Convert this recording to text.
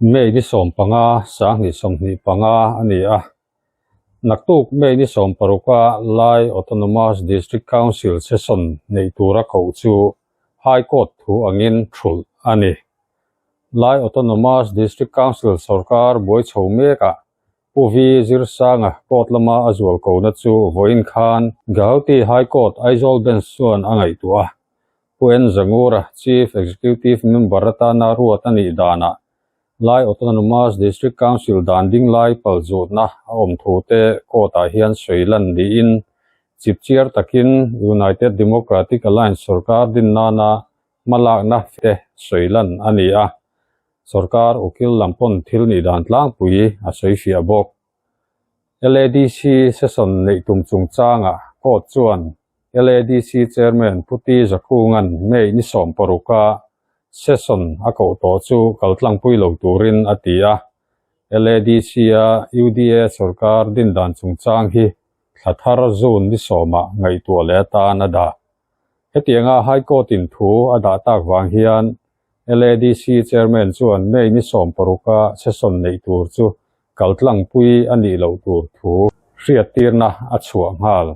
May ni 15, 2025 a ni a. Naktuk May ni 16 a Lai Autonomous District Council session neih tura koh chu High Court thu angin thulh a ni. Lai Autonomous District Council sorkar buai chho mekah Pu V Zirsanga court lama a zual kona chu vawiin khan Gauhati High Court Aizawl Bench chuan a ngaihtuah a. Pu N Zangura, Chief Executive Member atana ruat a nih danah Lai Autonomous District Council dan ding lai palzutna a awm thu te court-ah hian sawi lan niin chipchiar takin United Democratic Alliance sorkar din nana hmalakna te sawi lan a ni a. Sorkar ukil lam pawn thil nih dan tlangpui a sawi fiah bawk. LADC session neih tum chungchangah court chuan LADC chairman Pu T Zakunga'n May ni 16 a session a koh tawh chu kaltlangpui lo turin a ti a. LADC a UDA sorkar din dan chungchang hi thla thar June ni 10 ah ngaihtuah leh atan a dah. Hetianga High Court in thu a dah tak vang hian LADC Chairman chuan May ni 16 a session neih tur chu kaltlangpui a nih loh tur thu hriattirna a chhuah nghal.